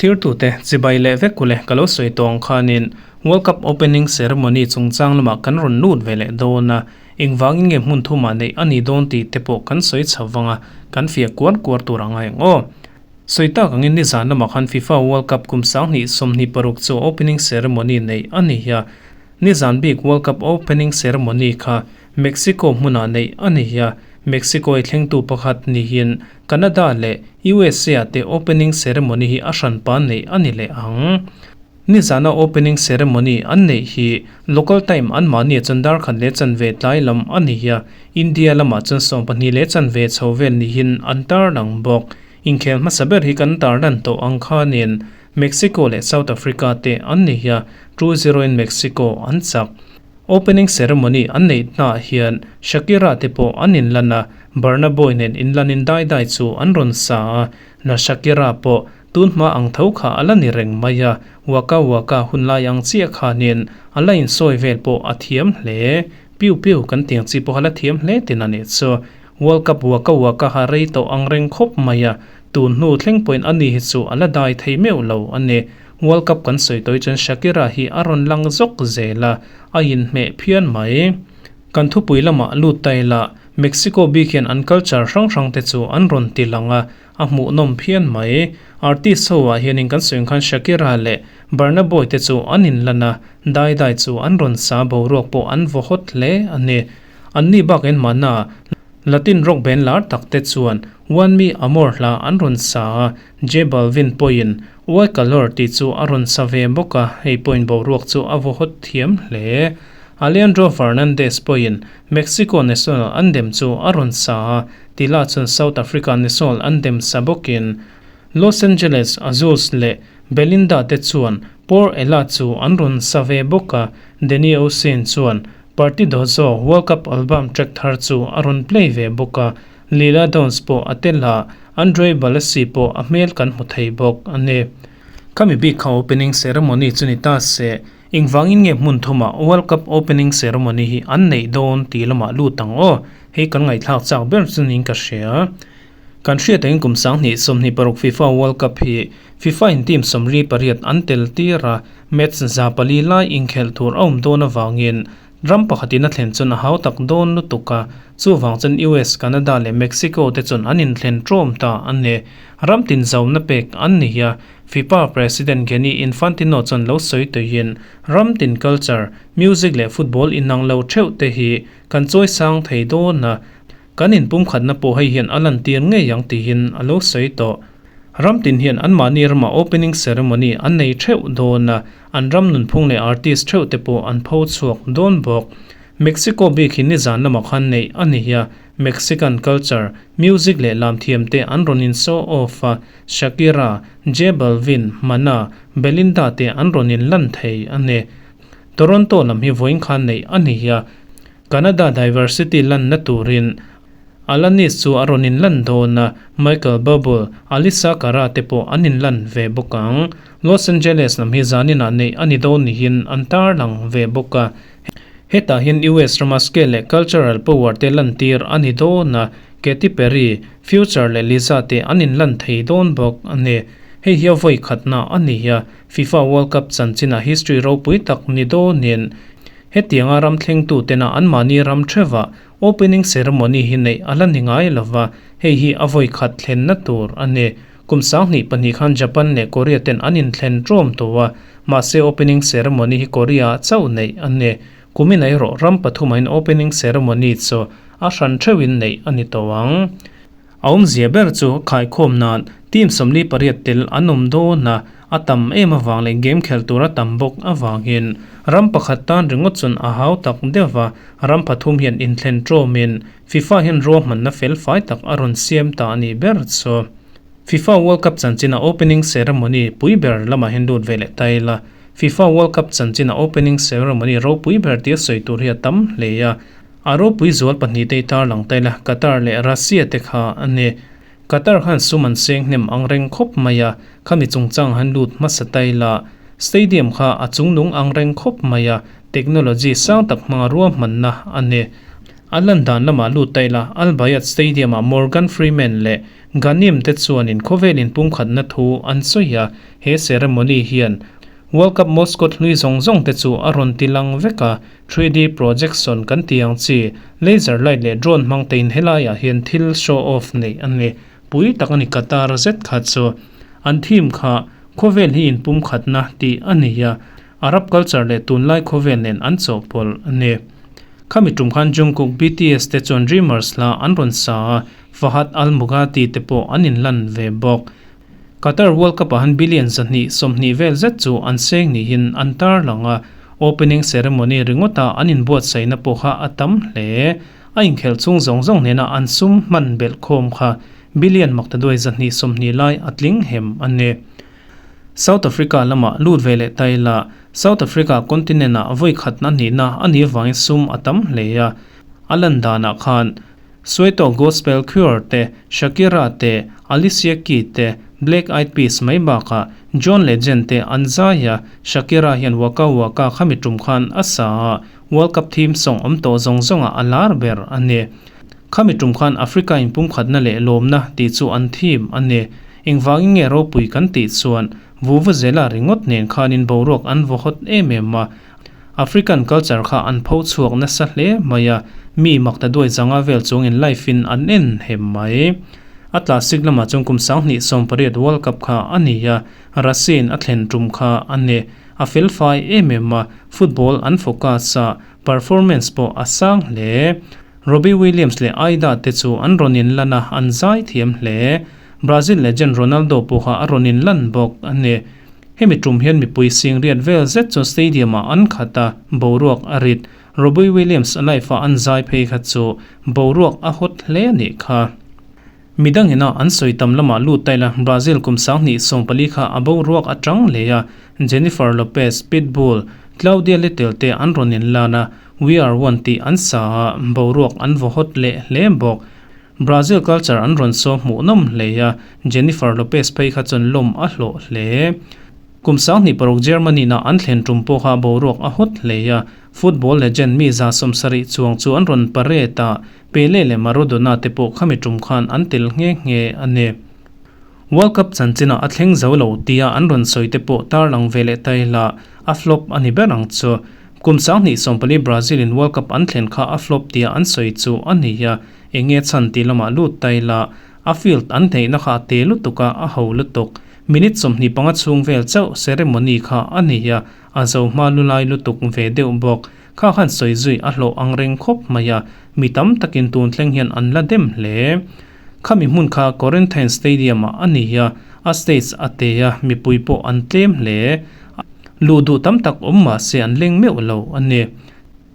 Thlirtute chibai leh vek ule ka lo sawi tawh ang khanin World Cup Opening Ceremony chungchang lamah kan rawn lut ve leh dawn a, engvangin nge hmun thumah neih a ni dawn tih te pawh kan sawi chho vang a, kan fiah kuar kuar tur a ngai ang aw. Sawi tak angin nizan lamah khan FIFA World Cup kum 2026 chu opening ceremony neih a ni a, nizan bik World Cup opening ceremony kha Mexico hmunah neih a ni a, Mexico-i thlengtu pakhat nihin Canada leh USA-ah te opening ceremony hi a hranpa neih a ni leh ang. Nizana opening ceremony an neih hi local time anmahniah chuan dar khat leh chanve tlai lam a ni a, India lamah chuan 12 leh chanve chho vel nihin an tarlang bawk. Inkhel hmasa ber hi kan tarlan tawh ang khanin Mexico leh South Africa te an ni a, 2-0 in Mexico an chak. Opening ceremony an neih hnaah hian Shakira te pawh an inlan a, Burna Boy nen inlanin dai dai chu an rawn sa a, na Shakira pawh tun hma ang tho kha a la ni reng mai a, Waka Waka hun lai ang chiah khanin a la insawi vel pawh a thiam hle. Piu piu kan tiang chi pawh a la thiam hle tin a nih chu. World Cup Waka Waka ha rei tawh ang reng khawp mai a, tun hnu thleng pawhin a ni hi chu a la dai thei meuh lo a ni. World Cup kan sawi tawih chuan Shakira hi a rawn lang zawk zel a, a inhmeh phian mai. Kan thupui lamah lut ta ila, Mexico bik hian an culture hrang hrang te chu an rawn ti lang a, a hmuhnawm phian mai. Artist ho ah hianin kan sawi ang khan Shakira leh Burna Boy te chu an inlan a, dai dai chu an rawn sa boruak pawh an vaw hawt hle a ni. Anni bakin mahna Latin rock band lar tak te chuan One Mi Amor hla an rawn sa a, J Balvin pawhin Uai Calor tih chu a rawn sa ve bawk a, hei pawhin boruak chu a vaw hawt thiam hle. Alejandro Fernandez pawhin Mexico national anthem chu a rawn sa a, tila chuan South Africa national anthem sa bawkin Los Angeles Azules leh Belinda te chuan Por Ella chu an rawn sa ve bawk a, Danny Ocean chuan Partidozo World Cup album track thar chu a rawn play ve bawk a, Lila Downs pawh a tel a, Andre Balasi pawh a hmel kan hmu thei bawk a ni. Khami bik kha opening ceremony chu ni ta se, engvangin nge hmun thumah World Cup opening ceremony hi an neih dawn tih lamah lut ang aw, hei kan ngaihthlak chak ber chu niin ka hria. Kan hriat angin kum 2026 FIFA World Cup hi FIFA in team 38 an tel tir a, match 400 lai inkhelh tur a awm dawn avangin ram pakhatin a thlen chuan a hau tak dawn lutuk a, chuvang chuan US, Canada leh Mexico te chuan an inthlen ṭawm ta a ni. Ram tin zaumna pek an ni a, FIFA President Gianni Infantino chuan lo sawi tuiin ram tin culture, music leh football inang lo theuh te hi kan chawi sang thei dawn a, Kan inpumkhatna pawh hei hian a lantir ngei ang tiin a lo sawi tawh. Ram tin hian anmahni ramah opening ceremony an nei theuh dawn a, an ram nunphung leh artist theuh te pawh an pho chhuak dawn bawk. Mexico bik hi nizan lamah khan neih a ni a, Mexican culture, music leh lamthiam te an rawn in show off a, Shakira, J Balvin, Mana, Belinda te an rawn in lan thei a ni. Toronto lam hi vawiin khan neih a ni a, Canada diversity lanna turin Alanis chu a rawn inlan dawn a, Michael Buble, Alissa Cara te pawh an inlan ve bawk ang. Los Angeles lam hi zaninah neih a ni dawn niin an tarlang ve bawk a. Hetah hian US rama scale leh cultural power te lantir a ni dawn a, Katy Perry, Future leh Lisa te an inlan thei dawn bawk a ni. Hei hi a vawi khatna a ni a, FIFA World Cup chanchinah history ropui tak ni dawnin Hetianga ram thlengtu tena anmahni ram theuhah opening ceremony hi neih a la ni ngai lova, hei hi a vawi khat thlenna tur a ni. Kum 2002 khan Japan leh Korea ten an inthlen ṭawm tawh a, mahse opening ceremony hi Korea ah chauh neih a ni. Kumin erawh ram pathumahin opening ceremony chu a hran theuhin neih a ni tawh ang. A awmzia ber chu khaikhawm nan team 48 tel an awm dawn a, a tam em avang leh game khelh tur a tam bawk avangin ram pakhat tan ringawt chuan a hau tak deuh va, ram pathum hian inthlen ṭawmin FIFA hian ruahmanna fel fai tak a rawn siam ta a nih ber chu. FIFA World Cup chanchina opening ceremony pui ber lamah hian lut ve leh ta ila, FIFA World Cup chanchina opening ceremony ropui ber tia sawi tur hi a tam hle a, A ropui zual pahnih te i tarlang ta ila, Qatar leh Russia te kha a ni. Qatar khan sum an seng hnem ang reng khawp mai a, khami chungchang han lut hmasa ta ila, stadium kha a chungnung ang reng khawp mai a, technology sang tak hmanga ruahmanna a ni. A lan dan lamah lut ta ila, Al Bayat Stadium-ah Morgan Freeman leh Ghanim te chuanin khawvel inpumkhatna thu an sawi a, he ceremony hian World Cup mascot hlui zawng zawng te chu a rawn ti lang vek a, 3D projection kan tih ang chi, laser light leh drone hmang tein helaiah hian thil show off neih a ni. Pui tak a ni Qatar zet kha chu. An theme kha khawvel hi inpumkhatna tih a ni a, Arab culture leh tunlai khawvel nen an chawhpawlh a ni. Khami tum khan Jungkook BTS te chuan Dreamers hla an rawn sa a, Fahad Al Mughati te pawh an inlan ve bawk. Qatar World Cup ah han billion 220 vel zet chu an seng niin an tarlang a, opening ceremony ringawta an inbuatsaihna pawh kha a tam hle. A inkhelh chhung zawng zawng hnena an sum hman belh khawm kha billion maktaduai 220 lai a tling hem a ni. South Africa lamah lut ve leh ta ila, South Africa continent ah vawi khatna nihna a nih avangin sum a tam hle a, a lan danah khan Soweto Gospel Choir te, Shakira te, Alicia Keys te, Black Eyed Peas mai bakah John Legend te an zai a, Shakira hian Waka Waka khami tum khan a sa a, World Cup theme song awm tawh zawng zawngah a lar ber a ni. Khami tum khan Africa in pumkhatna leh lawmna tih chu an theme a ni. Engvangin nge ropui kan tih chuan Vuvuzela ringawt nen khanin boruak an vaw hawt em em a, African culture kha an pho chhuak nasa hle mai a, mi makta duai zanga vel chungin live in an en hem mai. A classic lamah chuan kum 2018 World Cup kha a ni a, Russia-in a thlen tum kha a ni. A fel fai em em a, football an focus a, performance pawh a sang hle. Robbie Williams leh Aida te chu an rawn inlan a, an zai thiam hle. Brazil legend Ronaldo pawh kha a rawn inlan bawk a ni. Hemi tum hian mipui sing riat vel zet chu stadium ah an khat a, boruak a rit. Robbie Williams a live a an zai phei kha chu boruak a hot hle a nih kha. Midang ina an sawi tam lamah lut ta ila Brazil kum 2014 kha a boruak a tang hle a, Jennifer Lopez, Pitbull, Claudia Little te an rawn inlan a, We Are One tih an sa a, boruak an vaw hot leh hle bawk. Brazil culture an rawn saw hmuh nawm hle a, Jennifer Lopez phei kha chuan lawm a hlawh hle. Kum 2006 Germany na an thlen tum pawh kha boruak a hot hle a, football legend mi 70 chuang chu an rawn parade a, Pele leh Maradona te pawh khami tum khan an tel nghe nghe a ni. World Cup chanchinah a thleng zo lo tia an rawn sawi te pawh tarlang ve leh ta ila a flop a ni ber ang chu. Kum 2014 Brazil in World Cup an thlen kha a flop tia an sawi chu a ni a, Enge chhan tih lamah lut ta ila, a field an hneihna kha a te lutuk a, a ho lutuk. Minute 25 chhung vel chauh ceremony kha a ni a, a zo hma lu lai lutuk ve deuh bawk. Kha khan sawi zui a hlawh ang reng khawp mai a, mi tam takin tun thleng hian an la dem hle. Khami hmun kha Corinthian Stadium ah a ni a, a stage a te a, mipui pawh an tlem hle. Luh duh tam tak awm mah se an leng meuh lo a ni.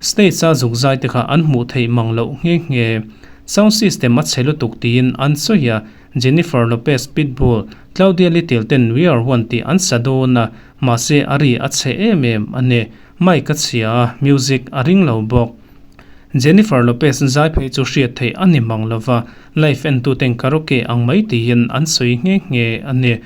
Stage a zuk zai te kha an hmuh theih mang loh nghe nghe. Sound system a chhe lutuk tiin an sawi a, Jennifer Lopez, Pitbull, Claudia Little ten We Are One tih an sa dawn a, mahse a ri a chhe em em a ni. Mic a chhia a, music a ring lo bawk. Jennifer Lopez zai phei chu hriat theih a ni mang lova, live entuten karaoke ang mai tiin an sawi nghe nghe a ni.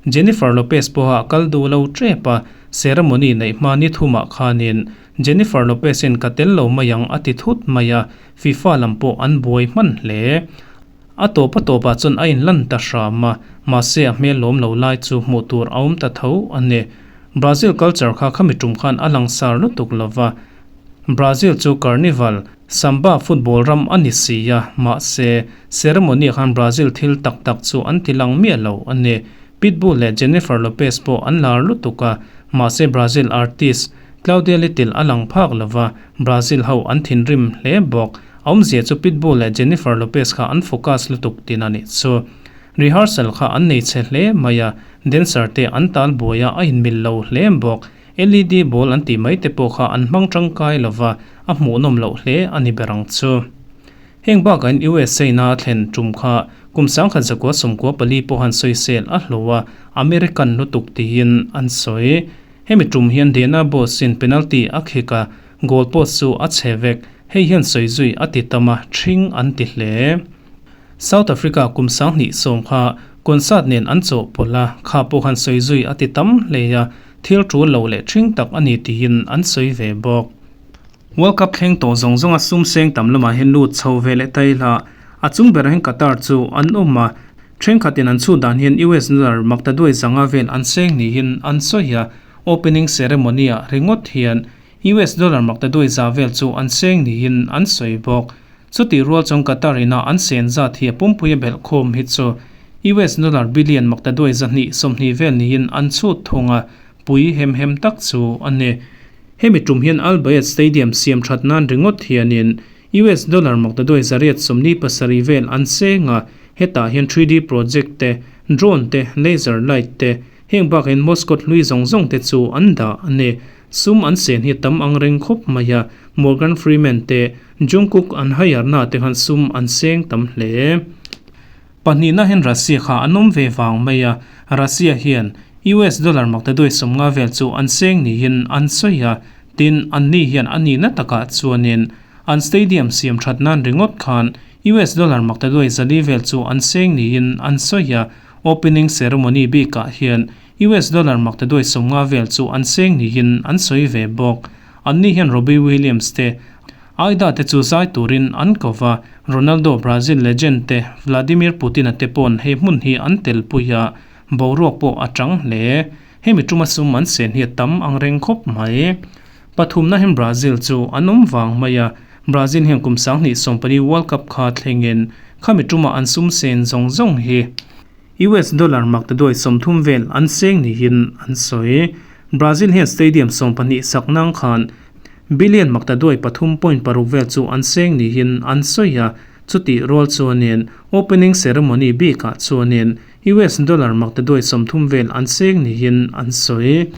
Jennifer Lopez pawha kal duh lo tep a, ceremony neih hma ni thumah khanin Jennifer Lopez in ka tel lo mai ang a ti thut mai a, FIFA lam pawh an buai hman hle. A tawp a tawpah chuan a inlan ta hram a, mahse a hmel lawm lo lai chu hmuh tur a awm ta tho a ni. Brazil culture kha khami tum khan a langsar lutuk lo va, Brazil chu carnival, samba football ram a ni si a, mahse ceremony ah khan Brazil thil tak tak chu an ti lang miah lo a ni. Pitbull leh Jennifer Lopez pawh an lar lutuk a, mahse Brazil artist Claudia Little a lang phak lo va, Brazil ho an thinrim hle bawk. A awmzia chu Pitbull leh Jennifer Lopez kha an focus lutuk tin a nih chu. Rehearsal kha an nei chhe hle mai a, dancer te an tal buai a, a inmil lo hle bawk. LED ball an tih mai te pawh kha an hmang tangkai lo va, a hmuhnawm loh hle a ni ber ang chu. Heng bakain USA na thlen tum kha kum 1994 pawh han sawisel a hlawh a, American lutuk tiin an sawi. Hemi tum hian Dena Boss in penalty a khik a, goal post chu a chhe vek. Hei hian sawi zui a ti tam a, ṭhing an ti hle. South Africa kum 2010 kha concert nen an chawhpawlh a, kha pawh khan sawi zui a ti tam hle a, thil ṭul lo leh ṭhing tak a ni tiin an sawi ve bawk. World Cup thleng tawh zawng zawnga sum seng tam lamah hian lut chho ve leh ta ila, a chung berah hian Qatar chu an awm a, thenkhatin an chhut dan hian US dollar maktaduai zanga vel an seng niin an sawi a, opening ceremony-ah ringawt hian US dollar maktaduai za vel chu an seng niin an sawi bawk. Chutih rual chuan Qatar ina an sen zat hi a pumpui a belh khawm hi chu US dollar billion maktaduai 220 vel niin an chhut thung a, pui hem hem tak chu a ni. Hemi tum hian Al Bayat Stadium siam that nan ringawt hianin US dollar maktaduai 847 vel an seng a, hetah hian 3D project te, drone te, laser light te, heng bakah hian mascot hlui zawng zawng te chu an dah a ni. Sum an sen hi tam ang reng khawp mai a, Morgan Freeman te, Jungkook an hire na te khan sum an seng tam hle. Pahnihna hian Russia kha an awm ve vang mai a, Russia hian US dollar maktaduai 50 vel chu an seng niin an sawi a, tin anni hian a nihna takah chuanin an stadium siam that nan ringawt khan US dollar maktaduai 400 vel chu an seng niin an sawi a, opening ceremony bikah hian US dollar maktaduai 50 vel chu an seng niin an sawi ve bawk. Anni hian Robbie Williams te, Aida te chu zai turin an ko va, Ronaldo Brazil legend te, Vladimir Putin-a te pawn hei hmun hi an tel pui a, boruak pawh a tang hle. Hemi tuma sum an sen hi a tam ang reng khawp mai. Pathumna hian Brazil chu an awm vang mai a, Brazil hian kum 2014 World Cup kha thlengin khami tuma an sum sen zawng zawng hi US dollar maktaduai 30 vel an seng niin an sawi. Brazil hian stadium 12 sak nang khan billion maktaduai 3.6 vel chu an seng niin an sawi a, chutih rual chuanin opening ceremony bikah chuanin US dollar maktaduai 30 vel an seng niin an sawi.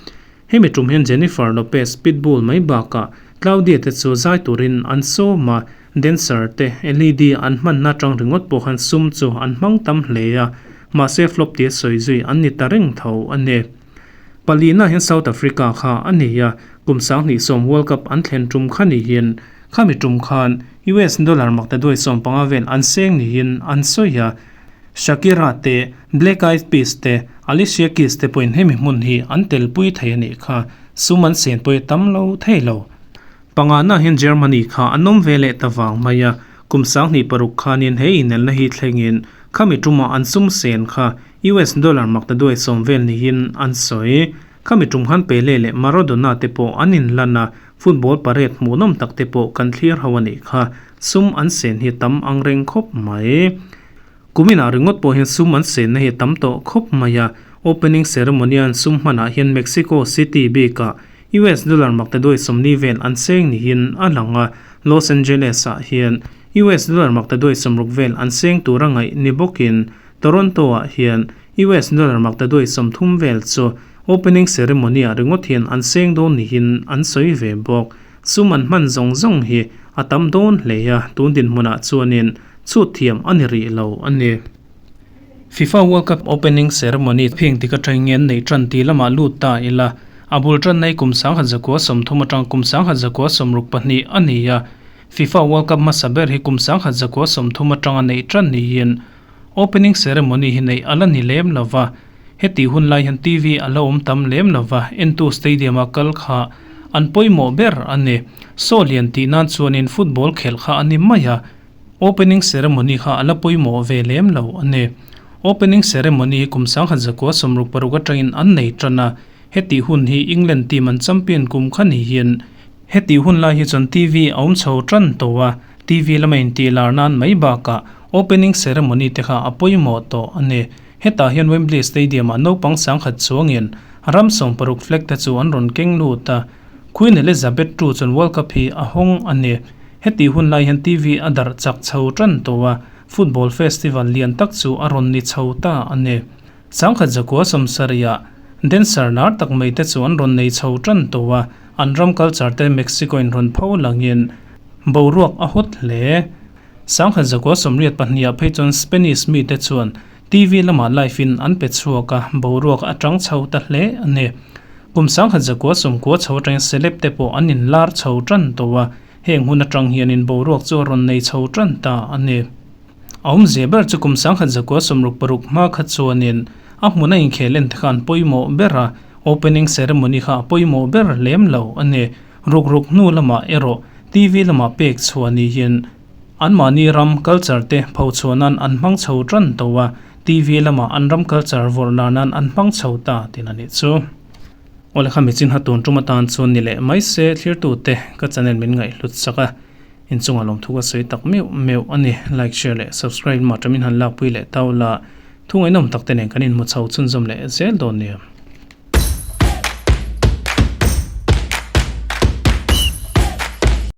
Hemi tum hian Jennifer Lopez Pitbull mai bakah Claudia te chu zai turin an sawm a, dancer te LED an hmanna tang ringawt pawh khan sum chu an hmang tam hle a, mahse flop tia sawi zui an ni ta reng tho a ni. Palina hian South Africa kha a ni a, kum 2010 World Cup an thlen tum kha niin khami tum khan US dollar maktaduai 15 vel an seng niin an sawi a, Shakira te, Black Eyed Peas te, Alicia Keys te pawhin hemi hmun hi an tel pui thei a nih kha, sum an sen pawh hi tam lo thei lo. Pangana hian Germany kha an awm ve leh ta vang mai a, kum 2006 khanin he inelna hi thlengin khami tuma an sum sen kha US dollar maktaduai 10 vel niin an sawi. Khami tum khan Pele leh Maradona te pawh an inlan a, football parade hmuhnawm tak te pawh kan thlir ho a nih kha, sum an sen hi tam ang reng khawp mai. Kuminah ringawt pawh hian sum an senna hi a tam tawh khawp mai a, opening ceremony an sum hmanah hian Mexico City bikah US dollar maktaduai 40 vel an seng niin a lang a, Los Angeles-ah hian US dollar maktaduai 60 vel an seng tura ngaih ni bawkin Toronto-ah hian US dollar maktaduai 30 vel chu opening ceremony-ah ringawt hian an seng dawn niin an sawi ve bawk. Sum an hman zawng zawng hi a tam dawn hle a, tun dinhmunah chuanin chhut thiam a ni rih lo a ni. FIFA World Cup opening ceremony pheng tik atangin nge an neih tan tih lamah lut ta ila, a bul tan nei kum 1930 atang kum 1962 a ni a. FIFA World Cup hmasa ber hi kum 1930 atanga neih tan niin opening ceremony hi neih a la ni lem lova. Heti hun lai hian TV a la awm tam lem lova, entu stadium a kal kha an pawimawh ber a ni. Saw lian tih nan chuanin football khelh kha a ni mai a, opening ceremony kha a la pawimawh ve lem lo a ni. Opening ceremony hi kum 1966 atangin an nei tan a, heti hun hi England team an champion kum kha niin heti hun lai hi chuan TV a awm chho tan tawh a, TV lama intih lar nan mai bakah opening ceremony te kha a pawimawh tawh a ni. Hetah hian Wembley Stadium-ah naupang 10,000 chuangin ram 60 flag te chu an rawn keng lut a, Queen Elizabeth II chuan World Cup hi a hawng a ni. Heti hun lai hian TV a darh chak chho tan tawh a, football festival lian tak chu a rawn ni chho ta a ni. 1970-ah dancer lar tak mai te chu an rawn nei chho tan tawh a, an ram culture te Mexico-in rawn pho langin boruak a hawt hle. 1982-ah phei chuan Spanish mite chuan TV lamah live in an pe chhuak a, boruak a tang chho ta hle a ni. Kum 1990 chho atangin celeb te pawh an inlar chho tan tawh a, heng hun atang hianin boruak chu a rawn nei chho tan ta a ni. A awmzia ber chu kum 1966 hma kha chuanin a hmun a inkhel en te kha an pawimawh ber a, opening ceremony kha a pawimawh ber lem lo a ni. Ruk ruk hnu lamah erawh TV lamah pek chhuah ni hian anmahni ram culture te phochhuah nan an hmang chho tan tawh a, TV lamah an ram culture vawrh lar nan an hmang chho ta tihna nih chu. Awle kha michin ha tun tum atan chuan ni leh mai se thlirtute ka channel min ngaihhlut sak a, inchungah lawmthu ka sawi tak meuh meuh a ni. Like, share leh subscribe lamah tamin han lakpui leh tau la, thu ngaihnawm tak te nen kan inhmu chho chhunzawm leh zel dawn nia.